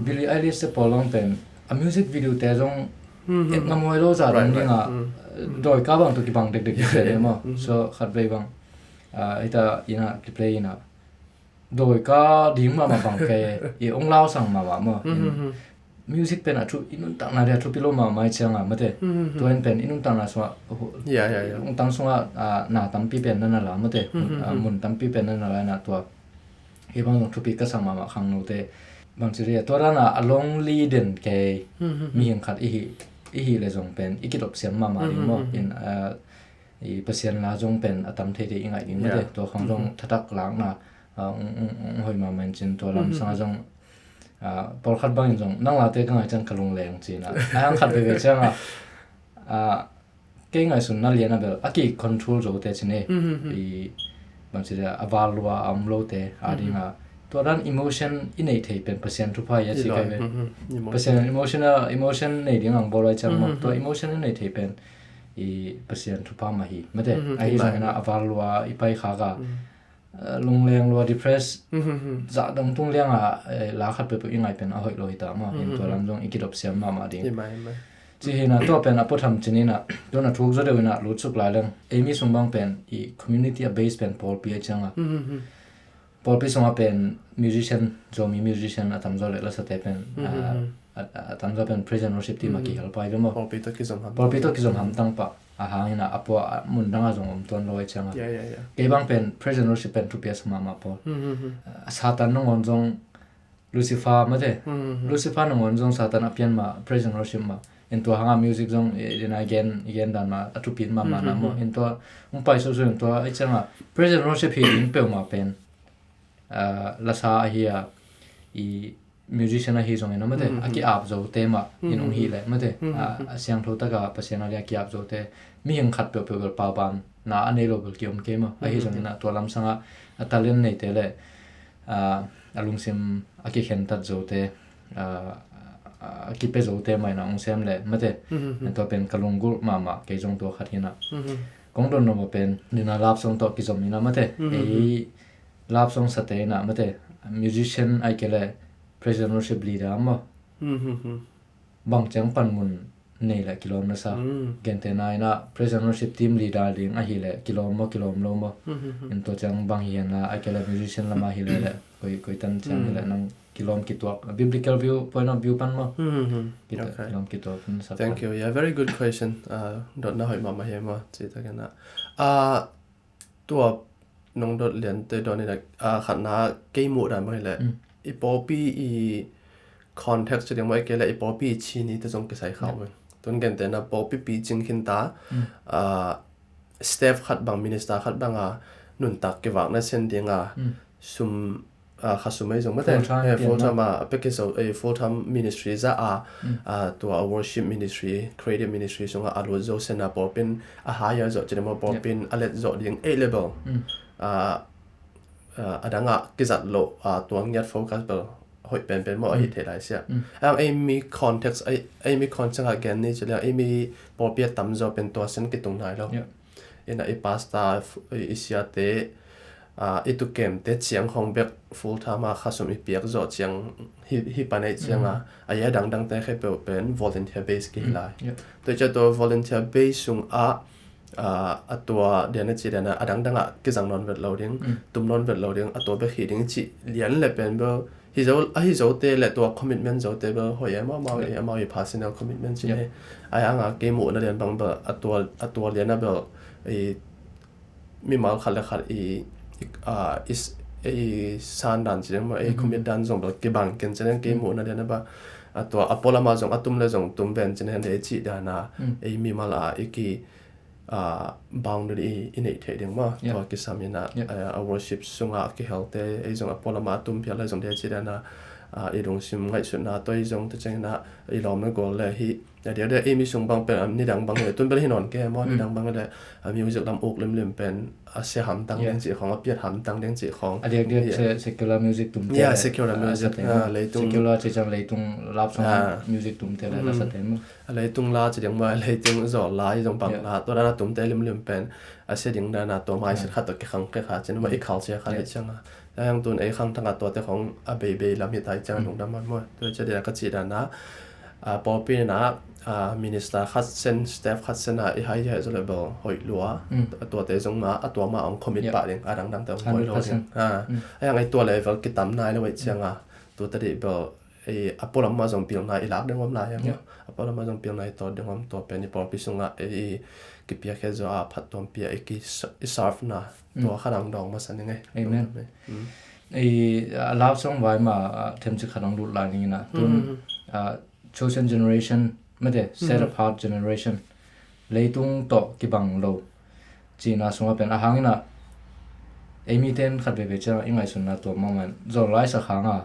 Billie Eilish te pawl long pen a music video te zong et ngam huai lo zah dong dinga dawika bang tu kibang dekdek hi de maw. So khat vei bang hita ina kiplay ina dawika ding mahmah bang kei i ong lausang mahmah maw. Music pen a thu i nuntakna dia thupi lo mahmah i cianga mate. Tua in pen i nuntakna sungah ong tang sungah na tampi pen na na la mate. Mun tampi pen na na la ina tua hi bang zong thupi ka sang mahmah khangnote bang ci ria tua dana a lonely den kei mihing khat i hi le zong pen i kidop siam mahmah ding maw. In i Pasian la zong pen a tam theithei i ngaih ding mate. Tua khong zong thatak lakna hoi mahmah in cin tua lam sanga zong pawlkhat bangin zong nang late ka ngai ciang ka lungleng cina a hang khat veve cianga kei ngaihsun na lian a bel a ki control zote cine. I bang ci a val lua a om lote a dinga tua dan emotion i neih thei pen Pasian thupha i a ci kai ve. Pasian emotional emotion nei ding ang bawl ai ciang maw tua emotion i neih thei pen i Pasian thupha mah hi mate. Ahi zongina a val lua i pai khak a lungleng lua depress zah dang tung lianga la khat peuhpeuh i ngai pen a hoih lo hi ta maw. In tua lam zong i kidop siam mahmah ding. Ci hina tua pen a puatham cinina tuna thuk zaw deuh ina lutsuk lai leng ei mi sung bang pen i community a base pen pawlpi a cianga pawlpi sungah pen musician Zomi musician a tamzaw le lasate pen a tamzaw pen praise and worship team a kihel pai ve maw. Pawlpi tawh kizom hamtang pah a hangina a pua mun danga zong om tuan lo a cianga kei bang pen praise and worship pen thupi a sa mahmah pawl. Satan nangawn zong Lucifer mate. Lucifer nangawn zong Satan a pian mah praise and worship mah In tua hanga music zong i, i na gen, i gen dan ma a thupi mahmah na maw. In tua hong pai susu in tua i cianga present worship hi ding peuhmah pen, ah, lasa ahi a, i musician ahi zongin a mate, a ki-ap zote mah in hong hi leh mate, a, a siangtho taka Pasian a ding a ki-ap zote, mihing khat peuhpeuh bel paubanna a nei lo bel ki-om kei maw. Ahi zongin a tua lamsanga a talent neite le, ah, a lungsim a kikhentat zote, ah, a kipia zote mah in a hong sem le mate. Tua pen ka lunggulh mahmah kei zong tua khat hi na. Kong dot nop a pen, nina love song tawh kizom in a mate. Ei love song sate in a mate, musician ahih kei le present worship leader maw. Bang ciang panmun nei le kilawm na sa. Gentehna in a present worship team leader ding ahih le kilawm maw, kilawm lo maw. In tua ciang bang hi hen la, ahih kei le musician lam ahih le le, koi, koi tan ciang hi le nang kilawm kituak. A biblical view, point of view pan maw. Kita, kilawm kituak na sa. Thank you. Yeah, very good question. Uh, dotna hoih mahmah hi maw, ci takin a. Uh, tua nong dot lian te dot ni dak, ah, khatna kei muh dan bang hi le. I pawlpi i context ci ding maw, ahih kei le i pawlpi i chini te zong kisai khau meng. Tun gentehna pawlpi picing khin ta, ah, staff khat bang, minister khat bang a nuntak kivakna sen ding a sum, ah, khasum ei zong mate. Full time, eh, full time a, a pia kizo, eh, full time ministry za a, ah, tua a worship ministry, creative ministry sunga a lut zo sen a pawlpin a hire zo ci ding maw, pawlpin a let zo ding ei le bel. Ah, ah, a dang a kizat lo, ah, tua ngiat focus bel hoih penpen maw ahi thei lai sia. Ang ei mi context, ei, ei mi context a gen ni ci liang, ei mi pawlpi a tam zo pen tua sen kitung nai lo. Ina i pastor, i, i siate, ah, i tukemte ciang khong bek full time a khasum i piak zawh ciang hi, hi pan ei ciang a, a ia dangdangte khempeuh pen volunteer base kihi lai. Tua i cia tua volunteer base sung a, ah, a tua dian a ci dian a, a dangdang a kizang nawn vet lo ding, tum nawn vet lo ding, a tua bek hi ding i ci lian le pen bel, hi zo, a hi zote le tua commitment zote bel hoih e, amau, amau i, amau i personal commitment ci ne. Ai anga kei muhna lian bang bel, a tua, a tua lian a bel, i mimal khat le khat i, i, ah, i s-, i san dan ci ding maw, i commit dan zong bel kibang ken ci ding kei muhna lian a bel, a tua a pualam a zong a tum le zong tum ven ci ne hen de ci dan a, i mimal a i ki, ah, boundary i, i neih theih ding maw. Tua kisam in a, ah, a worship sunga kihelte, ei zong a pualam a tum phial le zong de ci dan a, ah, i lungsim ngaihsutna tua i zong te ciang in a, i lawm le gual le hi, a dia dia ei mi sung bang pen, ah, nidang bang le, tun bel hi nawn ke maw, nidang bang le, ah, music lam uk limlim pen, a sia hamtang ding cih khong, a piat hamtang ding cih khong. A diakdiak se-, secular music tumte le, secular music, ah, leitung secular ci ciang leitung love song music tumte le la sa te maw. A leitung la ci ding maw, a leitung zawl la i zong bang la, tua dan a tumte limlim pen, a sia ding dan a tua mai set khat tawh kikhang khe kha cin maw, i culture khat le ciang a. Tua hang tun ei khangthang a tuate khong a beibei lam hi tai ciang a lungdam man maw. Tua cia dia ka ci dan a, ah, pawlpi in a, ah, minister khat sen, staff khat sen a i hai hi zo le bel hoih lua. Tuate zong ma, a tua ma ong commit pah ding, a dangdangte ong hoih lo ding. Ah, a yang ei tua level kitam nai lo ei ciang a. Tuate dih bel, ei, a pualam ma zong pilna i lak ding om lai hiam. A pualam ma zong pilna i tawt ding om, tua pen i pawlpi sungah, ei, i kipiak he zo a phat tuam pia i ki s-, i serve na. Tua kha dang dawng masa ning ei. Amen. Ei, a love song vai ma, ah, themcik khat dang lut lai ning ina. Tun, ah, chosen generation, mate, set apart generation. Leitung tawh kibang lo. Cina sunga pen a hang ina. Ei mi ten khat veve ciang i ngaihsunna tua maman. Zol lai sa khang a.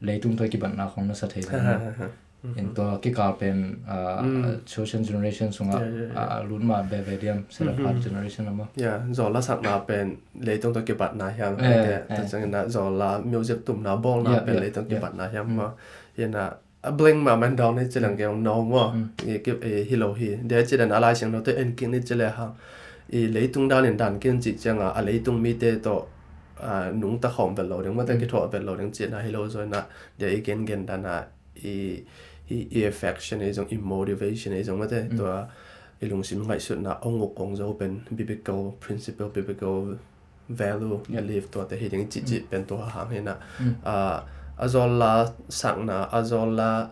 Leitung tawh kibatna khong na sa thei lo. In tua kikal pen, ah, chosen generation sunga, ah, lut ma veve diam, set apart generation ama. Ya, zol la sakna pen leitung tawh kibatna hiam. Eh, ta ciang ina zol la music tumna bawlna pen leitung kibatna hiam ma. Ina a blank ma man dawng ni ci lang kei ong no maw. I ki, i hi lo hi. Dia ci dan a Lai Siangtho te en king ni ci le hang. I leitung dan in dan king ci ciang a, a leitung mite tawh, ah, nungta khawm vet lo ding, mate kithuah vet lo ding cina hi lo zaw ina. Dia i gen gen dan a, i, i, i affection, i zong i motivation, i zong mate tua i lungsim ngaihsutna ong uk ong zo pen biblical principle, biblical value, belief tuate hi ding cihcih pen tua hang hi na. Ah, a zawl la sakna, a zawl la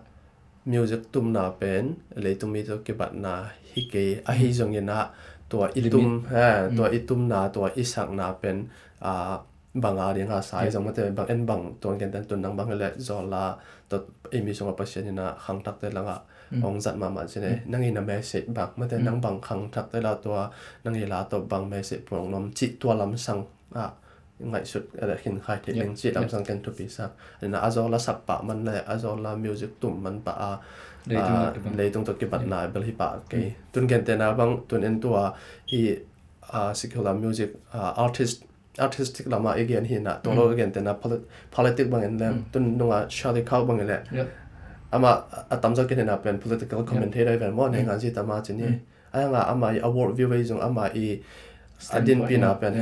music tumna pen leitung mi tawh kibatna hi kei, ahi zong ina tua i tum, ha, tua i tumna, tua i sakna pen, ah, bang a ding a sa i zong mate bang en bang tua gen ten tun nang bang le zawl la tua ei mi sunga Pasian ina khangthakte langa hong zat mahmah ci ne. Nang i na message bang mate, nang bang khang thak te la tua, nang i la tawh bang message puang nom cih tua lamsang ah ngaihsut a le khin khai thei leng cih lamsang ken thupi sa. Na a zaw la sak pah man le a zaw la music tum man pah a leitung tawh kibatna bel hi pah kei. Tun gentehna bang tun en tua hi secular music artist artistic lama i gen hi na, tua lo i gentehna politic bangin le tun nunga Charlie Kirk bangin le ama a tamzaw kihena pen political commentator i ven maw, nei ngan zi tama ci ni. Ai nga ama i a world view ei zong ama i a dinpina pen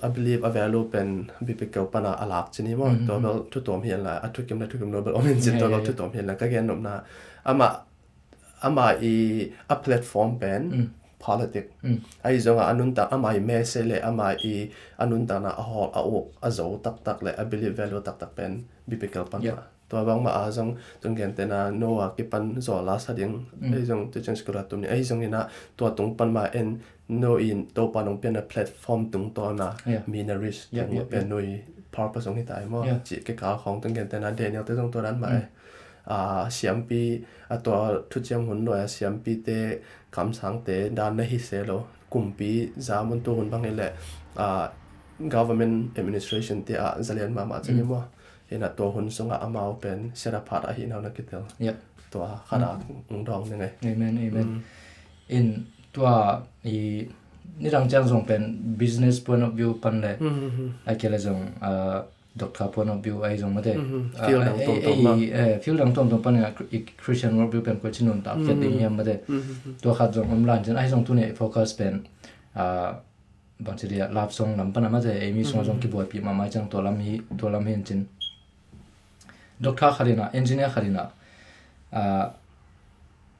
a belief a value pen biblical pana a lak ci ni maw. Tua bel thutuam hi la, a thukim le thukim lo bel om in cin, tua bel thutuam hi la ka gen nopna ama ama i a platform pen politic. Ahi zongah a nuntak ama i message le ama i a nuntakna a hawl a uk a zo taktak le a belief value taktak pen biblical pan mah. Tua bangmah a zong tun gentehna Noah kipan zaw la sa ding ahi zong teaching school a tum ni ahi zong inah tua tung pan mah en no in Topa nong pianna platform tungtawna mi na reach pen no i purpose hong hi ta ai maw. Cih kikal khawng tun gentehna Daniel te zong tua dan mah ai. Siampi a tua thuciam hun nuai a siampite kamsangte dan na hi se lo kumpi za mun tu hun bang hi leh government administration te ah zalian mahmah cin hi maw. Hinah tua hun sungah amau pen set apart ahih nau na kitel. Tua khat ah ung dawng ni ngai. Amen, amen. In tua i nidang ciang zong pen business point of view pan le a kele zong doctor point of view ahi zong mate. Field dang tuamtuam pan i Christian world view pen koi ci nuntak kiat ding hiam mate. Tua khat zong om lan cin ahi zong tuni focus pen bangci dia love song lam pana mate ei mi sungah zong kibuaipih mahmah ciang tua lam hi, tua lam hi in cin. Doctor khat inah, engineer khat inah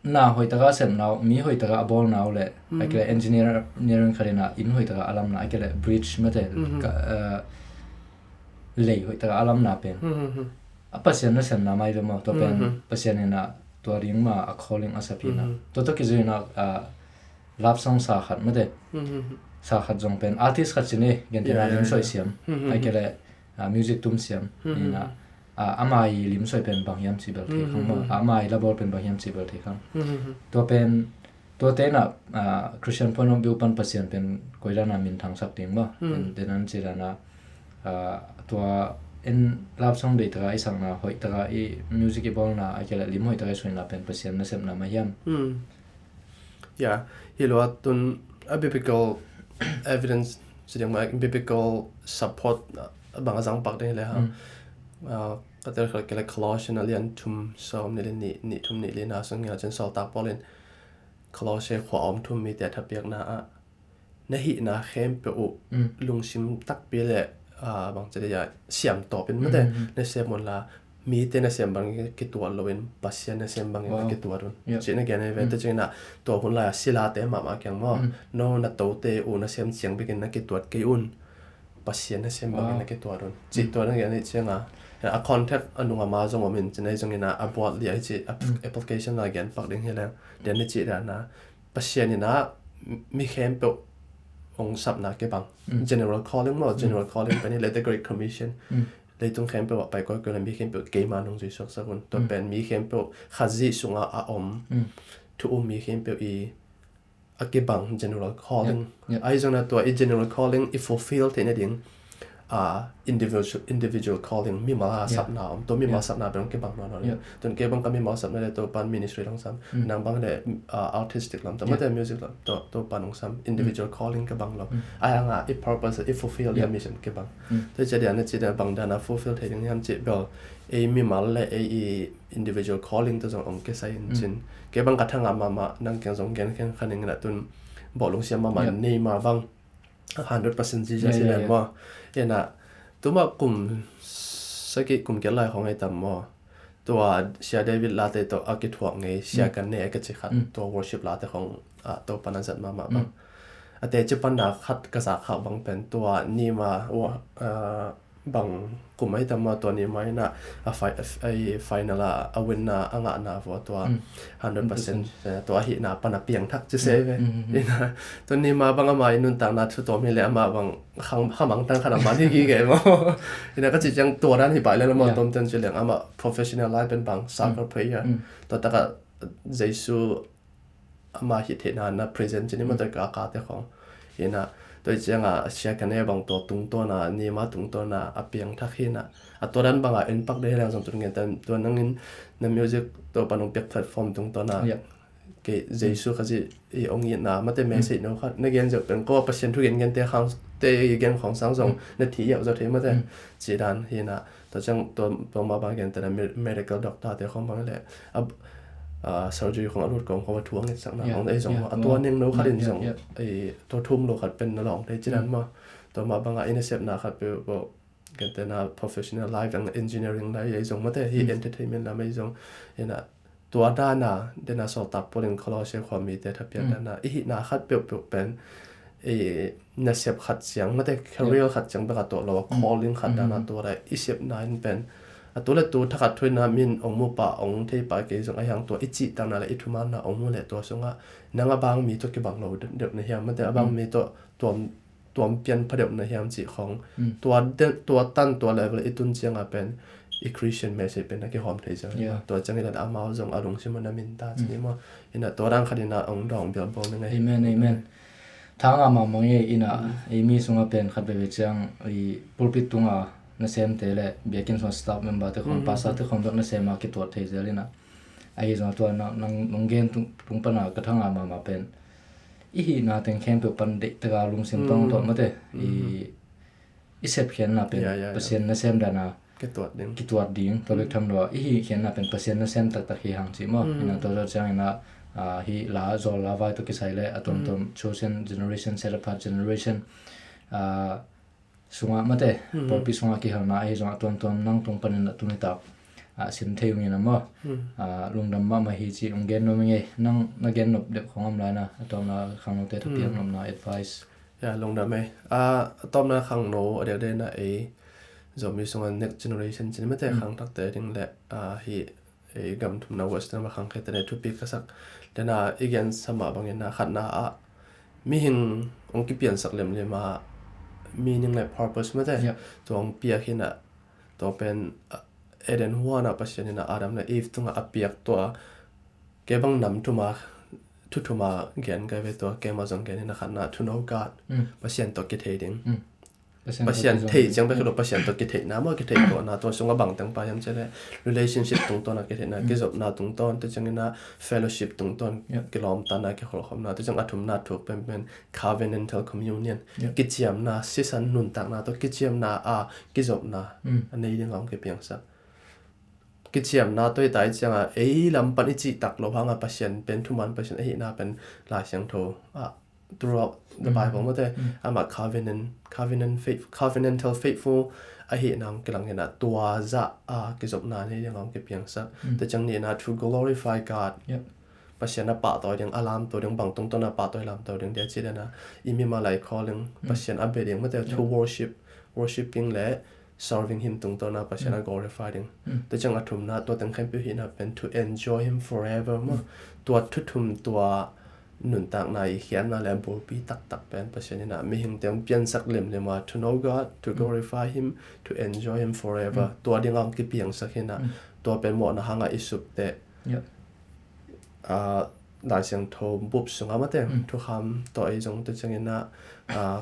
na hoih taka a sem nau, mi hoih taka a bawl nau le a kele engineering khat inah inn hoih taka a lam na a kele bridge mate lei hoih taka a lam na pen a Pasian na sem na mai ve maw. Tua pen Pasian inah tua ring ma a calling a sapi na tua tua kizui inah love song sa khat mate. Sa khat zong pen artist khat cin e gentehna lim soi siam a kele music tum siam inah ama i lim soi pen bang hiam ci bel thei khang maw. Ama i la bawl pen bang hiam ci bel thei khang. Tua pen tua te inah Christian point of view pan Pasian pen koi dana min thangsak ding maw. Gentehna ci dana tua en love song dei taka i sakna hoih taka i music i bawlna a kele lim hoih taka i suina pen Pasian na sepna mah hiam. Ya, hi lua tun a biblical evidence si ding ma biblical support bang a zang pak ding hi le ha. Ka tel khat kele Colossian a lian thum sawm ni le ni, ni thum ni le na sung ngia cin sawltak Paul in Colossian khua om thum mite a thapiakna ah na hihna khempeuh uh lungsim takpi le bang ci le ya siam tawpin mate na sem un la mite na sem bangin kituat loin Pasian na sem bangin na kituat un. Cih na gen ve te cingin ah tua hun lai a silate mahmah kiang maw no na tote uh na sem ciang bikin na kituat kei un. Pasian na sem bangin na kituat un. Cih tua na gen ih cianga a contact a nung a ma zong om in cin ei zongin ah a buat liah hi cih application la gen pak ding hi leng. Dian na cih dan a Pasian in ah mi khempeuh hong sapna kibang. General calling maw, general calling pen hi le the Great Commission. Leitung khempeuh ah pai kawikawi le mi khempeuh keima nung zui suaksak un. Tua pen mi khempeuh Khazih sungah a om thu um mi khempeuh i a kibang general calling. Ahi zongna tua i general calling i fulfill theihna ding individual, individual calling mimal a sapna om. Tua mimal sapna bel kibang nawn nawn. Tun kei bang ka mimal sapna le Topan ministry dong sam, nang bang le artistic lam, tua mate music lam, Topan dong sam, individual calling kibang lo. Ahi hanga i purpose i fulfill i mission kibang. Tua i cia dia na ci dia bang dana fulfill thei ding hiam ci bel ei mimal le ei i individual calling tawh zong om kisai in cin. Kei bang ka thangah mahmah nang kiang zong gen khen kha ning inah tun bawh lungsiam mahmah nei ma bang hundred percent Jesus hi len maw. Inah tuma kum sagih kum giat lai khong ei tam maw. Tua Sia David Late tawh a kithuak ngei Sia Kan Ne a kici khat tua worship late khong ah Topan a zat mahmah bang. A teci panna khat ka zak khak bang pen tua nima bang kum ahi tam maw tua nima inah a final a a winna a ngahna vua tua hundred percent tua ahihna pan a piangthak ci se ve. Inah tua nima bang ama i nuntakna thu tawm hi le ama bang hamang tang khat a man hi gige maw. Inah ka ci ciang tua dan hi pai le maw tom ten ci leng ama professional life pen bang soccer player tua taka Jesu ama hih theihna na present cin i maw, tua ka kate khong. Hi na, tua cianga Share Kane bang tua tungtawna, nima tungtawna a piangthak hi na. A tua dan banga en pak dei hi na zong tun ngen tan tua nangin na music tua pan hong piak platform tungtawna. Kei Jesu Khazih i ong itna mate message no khat na gen zeuh pen ko Pasian thu gen gen te khang te i gen khong sang zong na thi iau zo thei mate. Ci dan hi na. Tua ciang tua, tua mah bang gen tena me-, medical doctor te khong bang le a, a surgery khong a lut kong khong a thu a ngetsakna khong ei zong a tua neng no khat in zong ei tua thum lo khat pen na long thei ci dan maw. Tua mah banga i nasepna khat peuh peuh gen tena professional life ang engineering lai ei zong mate hi entertainment lam ei zong hi na. Tua dana dena sawltak Paul in Colossae khua mite thapiak dana i hihna khat peuhpeuh pen i nasep khat ciang mate career khat ciang beka tuah lo a calling khat dana tua la i sepna in pen a tu le tu thakhat thuina min ong mupa ong theipa kei zong a hiang tua i cihtakna le i thumanna ong mu le tua sunga nang a bang mi tua kibang lo deuh na hiam mate a bang mi tua tuam tuam pian phadeuh na hiam cih khong. Tua tan tua level i tun cianga pen i Christian message pen a kihawm thei ciang. Tua ciang ina amau zong a lungsim a na min ta cini maw. Ina tua dang khat ina ong dawng bial bawng na ngai. Amen, amen. Thanga mamang e ina ei mi sunga pen khat veve ciang i pulpit tunga na sem te le biakin sunga staff member te khong pastor te khong dok na sem a kituat thei zel ina. Ahi zong tua nang nong gen tung pana ka thanga mama pen i hihna teng khempeuh pan deih taka lungsim tawng tawh mate i i sepkhiatna pen Pasian nasem dana kituat ding tua bek tham lo a i hihkhiatna pen Pasian nasem taktak hi hang cih maw. Ina tua zawh ciang ina hi la zawl la vai tawh kisai le a tuamtuam chosen generation, set apart generation sungah mate pawlpi sungah kihalna ahi zongah tuamtuam nang tung panin a tuni tak a sim thei ungin a maw. Lungdam mahmah hi ci ung gen nuam ing ei. Nang na gen nop deuh khong am lai na a tawmna khangnote thapiak nopna advice. Ya lungdam ei. A tawmna khangno a deuhdeuhna ei Zomi sungah next generation cin mate khangthakte ding le hi ei gam thumna western va khangkhiate nei thupi ka sak. Dena i gen sama bangin a khatna ah mihing ong kipiansak lemlem a meaning le purpose mate tua ong piak hi na. Tua pen Eden huana Pasian ina Adam le Eve tunga a piak tua kei bang nam thuma thu thuma gen kai ve tua kei ma zong gen ina khatna to know God Pasian tua kithei ding. Pasian thei ciang bek hi lo Pasian tawh kitheihna maw kitheih tuahna tua sungah bangteng pa hiam ciah le relationship tungtawn a kitheihna kizopna tungtawn tua ciangin a fellowship tungtawn kilawmtatna kikholhkhopna tua ciang a thumna thuk penpen covenantal communion kiciamna sisan nuntakna tawh kiciamna a kizopna a nei ding a hong kipiangsak. Kiciamna tawh i tai ciangah ei lam pan i cihtak lo hanga Pasian pen thuman Pasian ahihna pen Lai Siangtho ah throughout the Bible mawte amah covenant, covenant faith, covenantal faithful ahihna hong kilang inah tua zah a kizopna nei ding hong kipiangsak. Tua ciang nihna to glorify God. Pasian a pahtawi ding a lamto ding bangtung tawna pahtawi lamto ding dia ci dena i mimal ai calling Pasian a be ding mawte to worship, worshiping le serving him tungtawna Pasian a glorify ding. Tua ciang a thumna tua teng khempeuh hihna pen to enjoy him forever maw. Tua thuthum tua nuntakna i khiatna le bulpi taktak pen Pasian inah mihingte hong piansak lemlem a to know God, to glorify him, to enjoy him forever. Tua dingah hong kipiangsak hinah tua pen mawhna hangah i supteh. Lai Siangtho bup sungah mate thukham tawh ei zong tua ciangin ah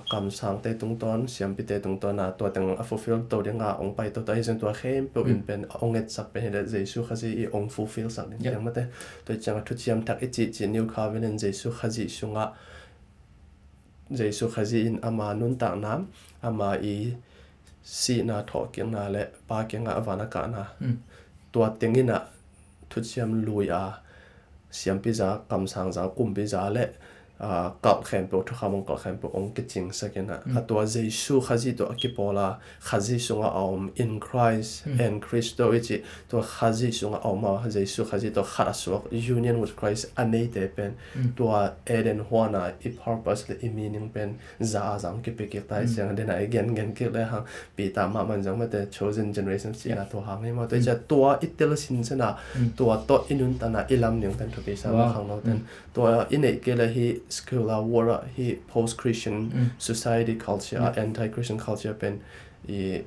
kamsangte tungtawn siampite tungtawn ah tua teng a fulfill to dingah hong pai toto ei zong tua khempeuh in pen hong etsak pen hileh Jesu Khazih i hong fulfill sak ding tiang mate. Tua ciangah thuciam thak i cihcih New Covenant Jesu Khazih sungah Jesu Khazih in ama nuntakna ama i sihna thawhkikna le Pa kiangah a van a kahna tua tenginah thuciam lui a siampiza kamsangza kumpiza le kalh khempeuh thukham hong kalh khempeuh hong kicingsakinah a tua Jesu Khazih tawh a kipawla Khazih sungah a om in Christ and Christo i cih tua Khazih sungah a om a Jesu Khazih tawh khat a suak union with Christ a neite pen tua Eden huana i purpose le i meaning pen za a zang kipikik tai ciang dena i gen gen kik le hang Peter mahmah in zong mate chosen generation cihna tua hang hi maw tua i cia tua i tel sinsena tua tawh i nuntana i lam ning pen thupi sa ma khangno ten tua i neih kei le hi secular world ah hi post Christian society culture ah anti Christian culture pen i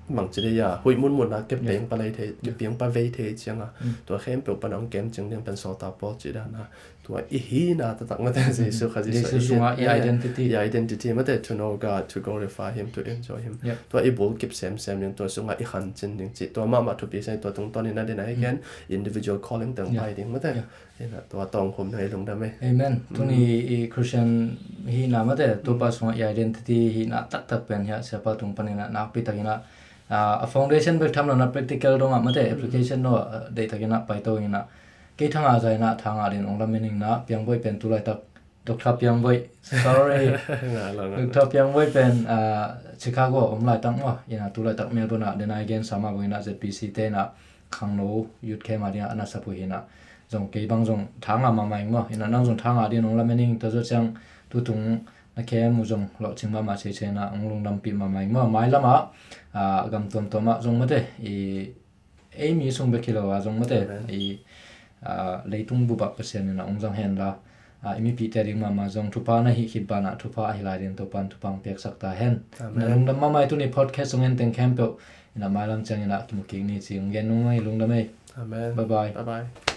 mang ci dei a, huih munmun a kipiang pa lei thei, kipiang pa vei thei ciang a, tua khempeuh pan a hong kem cing ding pen sawltak Paul cih dan a, tua i hihna taktak mate, Jesu Khazih Jesu sungah i identity. I identity mate, to know God, to glorify Him, to enjoy Him. Tua i bul kip semsem ding, tua sungah i khan cin ding cih, tua mahmah thupi sa tua tungtawn in a den a hi ken individual calling teng pai ding mate. Ina tua tawng khum na i lungdam ei. Amen. Tuni i Christian hihna mate, Topa sungah i identity hihna taktak pen hiah siapa tung panin a nakpi takin a, a foundation bek tham lo na practical dongah mate, application lo a deih takin a paito in a, kei thanga zaina thanga din ong lamen in a, Piangboi pen tulaitak Doctor Piangboi, sorry. Doctor Piangboi pen a, Chicago om laitak maw, in a tulaitak Melbourne a den a i gen sama bangin a Z B C te in a khangno youth camp a ding a na sap uh hi in a, zong kei bang zong thanga mahmah ing maw, in a nang zong thanga din ong lamen ing, tua zawh ciang tutung na camp uh zong lawhcing mahmah cece in a ong lungdampih mahmah ing maw. Mailam a, a gam tuamtuam ah zong mate, i ei mi sung bek hi lo a zong mate, i a leitung bup ah Pasian in a ong zang hen la, a i mipihte a ding mahmah zong thupha na hih khit banah thupha ahi lai ding Topan thupha ong piaksak ta hen. Na lungdam mahmah ei. Tuni podcast ong en teng khempeuh in a mailam ciangin a kimu kik ni ci ong gen nung ei. Lungdam ei. Bye bye.